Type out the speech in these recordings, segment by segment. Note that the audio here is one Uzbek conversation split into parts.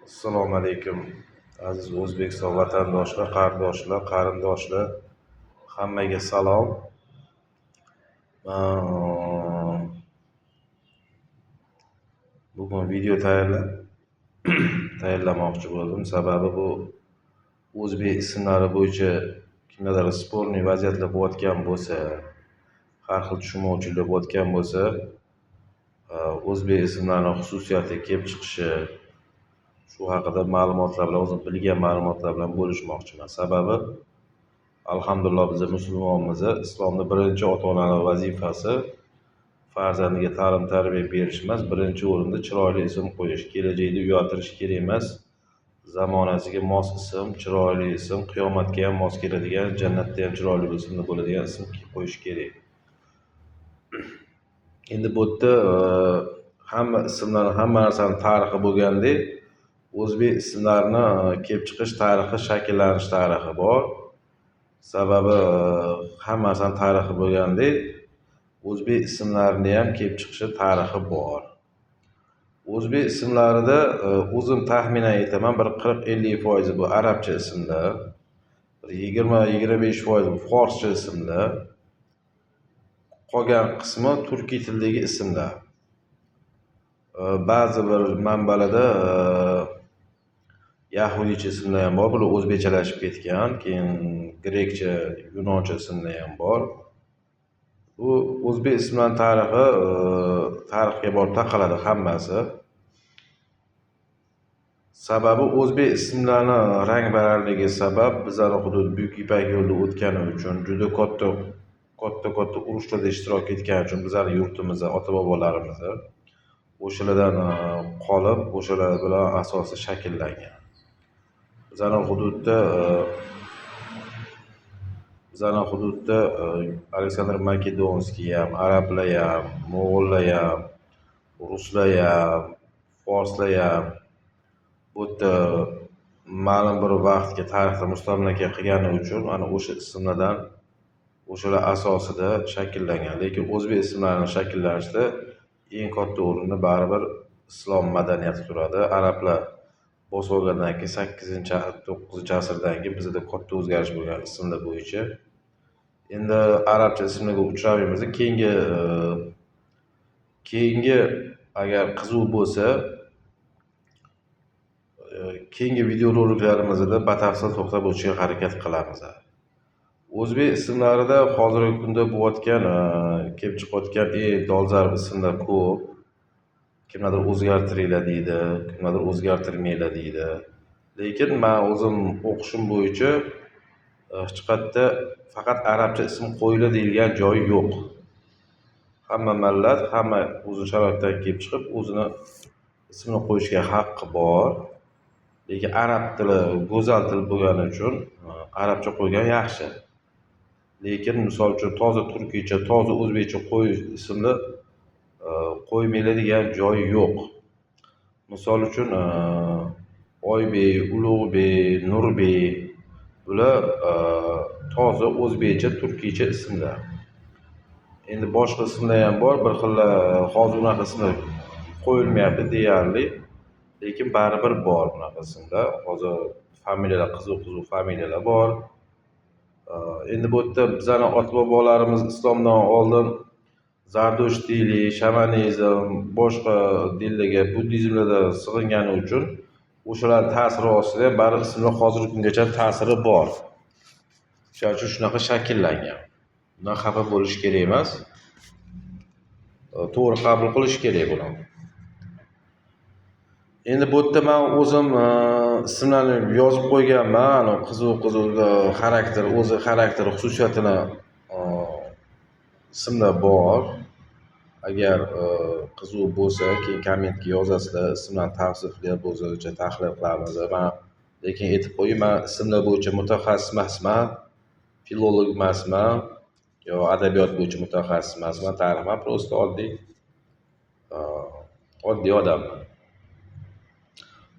Assalomu alaykum, aziz O'zbekiston vatandoshlar, qardoshlar, qarindoshlar, hammaga salom. Man bugun video tayyorlamoqchi bo'ldim. Sababi bu o'zbek ismlari bo'yicha kimlardir спорный vaziyatlar bo'layotgan bo'lsa, har xil tushunmovchiliklar bo'layotgan bo'lsa, o'zbek ismlarini xususiyati, kelib chiqishi, shu haqida ma'lumotlar bilan, o'zim bilgan ma'lumotlar bilan bo'lishmoqchiman. Sababi, alhamdulillah, biz musulmonmiz. Islomda birinchi ota-onani vazifasi farzandiga ta'lim tarbiya berish emas, birinchi o'rinda chiroyli ism qo'yish, kelajakda uyaltirish kerak emas. Zamonasiga mos ism, chiroyli ism, qiyomatga ham mos keladigan, jannatda ham chiroyli ismda bo'ladigan ism qo'yish kerak. Endi bu yerda hamma ismlarni, hamma narsani tarixi bo'lgandek, o'zbek ismlarini kelib chiqish tarixi, shakllanish tarixi bor. Sababi hamma narsani tarixi bo'lgandek, o'zbek ismlarini ham kelib chiqishi tarixi bor. O'zbek ismlarida o'zim taxminan aytaman, bir 40-50% bu arabcha ismlar, bir 20-25% bu forscha ismlar, qolgan qismi turkiy tildagi ismlar. Ba'zi bir manbalarda yahudiycha ismlar ham bor, bular o'zbekchalashib ketgan, keyin grekcha, yunoncha ismlar ham bor. Bu o'zbek ismlari tarixi tarixga borib taqaladi hammasi. Sababi o'zbek ismlarini rang-barangligi sabab bizani hudud Buyuk Ipak yo'lida o'tgani uchun, juda katta katta urushlarda ishtirok etgani uchun bizani yurtimiz, ota-bobolarimiz o'shalardan qolib, o'shalar bilan asosi shakllangan. Bizani hududda Aleksandr Makedonskiy ham, arablar ham, mo'g'ullar ham, ruslar ham, forslar ham bu yerda ma'lum bir vaqtga tarixda mustamlaka qilgani uchun ana o'sha ismlardan, o'shalar asosida shakllangan. Lekin o'zbek ismlarini shakllanishida eng katta o'rinda baribir islom madaniyati turadi. Arablar bosib olgandan keyin, sakkizinchi, to'qqizinchi asrdan keyin bizada katta o'zgarish bo'lgan ismlar bo'yicha. Endi arabcha ismlarga uchramaymiz. Keyingi agar qiziq bo'lsa, keyingi videoroliklarimizda batafsil to'xtab o'tishga harakat qilamiz. O'zbek ismlarida hozirgi kunda bo'layotgan, kelib chiqayotgan eng dolzarb ismlar ko'p. Kimlardir o'zgartiringlar deydi, kimlardir o'zgartirmanglar deydi. Lekin man o'zim o'qishim bo'yicha hech qayerda faqat arabcha ism qo'yinglar deyilgan joyi yo'q. Hamma millat, hamma o'zini sharoitidan kelib chiqib o'zini ismini qo'yishga haqqi bor. Lekin arab tili go'zal til bo'lgani uchun arabcha qo'ygan yaxshi. Lekin misol uchun toza turkiycha, toza o'zbekcha qo'yish, ismni qo'ymanglar degan joyi yo'q. Misol uchun Oybek, Ulug'bek, Nurbek, bular toza o'zbekcha, turkiycha ismlar. Endi boshqa ismlar ham bor, bir xillar, hozir unaqa ismlar qo'yilmayapti deyarli, lekin baribir bor bunaqa ismlar. Hozir familiyalar, qiziq qiziq familiyalar bor. Endi bu yerda bizani ota bobolarimiz islomdan oldin zardushtiylik, shamanizm, boshqa dinlarga, buddizmlarda sig'ingani uchun o'shalarni ta'siri ostida ham baribir ismlar hozirgi kungacha ta'siri bor. Shuning uchun shunaqa shakllangan. Bundan xafa bo'lish kerak emas, to'g'ri qabul qilish kerak buni. Endi bu yerda man o'zim ismlarni yozib qo'yganman, anavi qiziq qiziq xarakter, o'zi xarakteri, xususiyatini ismlar bor. Agar qiziq bo'lsa, keyin kommentga yozasizlar, ismlarni tavsiflab, o'zicha tahlil qilamiz. Man lekin aytib qo'yay, man ismlar bo'yicha mutaxassis emasman, filolog emasman yo adabiyot bo'yicha mutaxassis emasman, tarix emas, просто oddiy odamman.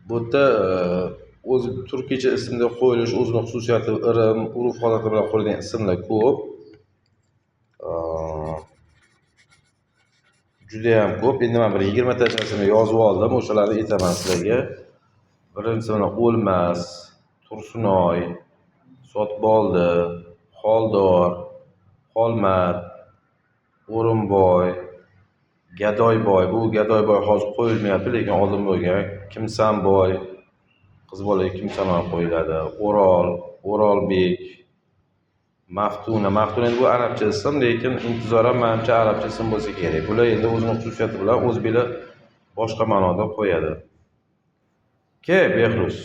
Bu yerda o'zi turkiycha ismda qo'yilish, o'zini xususiyati, irim, urf odati bilan qo'yilgan ismlar ko'p, judayam ko'p. Endi man bir 20tachasini yozib oldim, o'shalarni aytaman sizlarga. Birinchisi mana O'lmas, Tursunoy, Sotboldi, Xoldor, Xolmat, O'rinboy, Gadoyboy. Bu Gadoyboy hozir qo'yilmayapti, lekin oldin bo'lgan. Kimsanboy, qiz bolaga Kimsanoy qo'yiladi. O'rol, O'rolbek, Maftuna. Maftuna endi bu arabcha ism, lekin Intizor ham manimcha arabcha ism bo'lsa kerak. Bular endi o'zini xususiyati bilan o'zbeklar boshqa ma'noda qo'yadi. Ke, Behruz.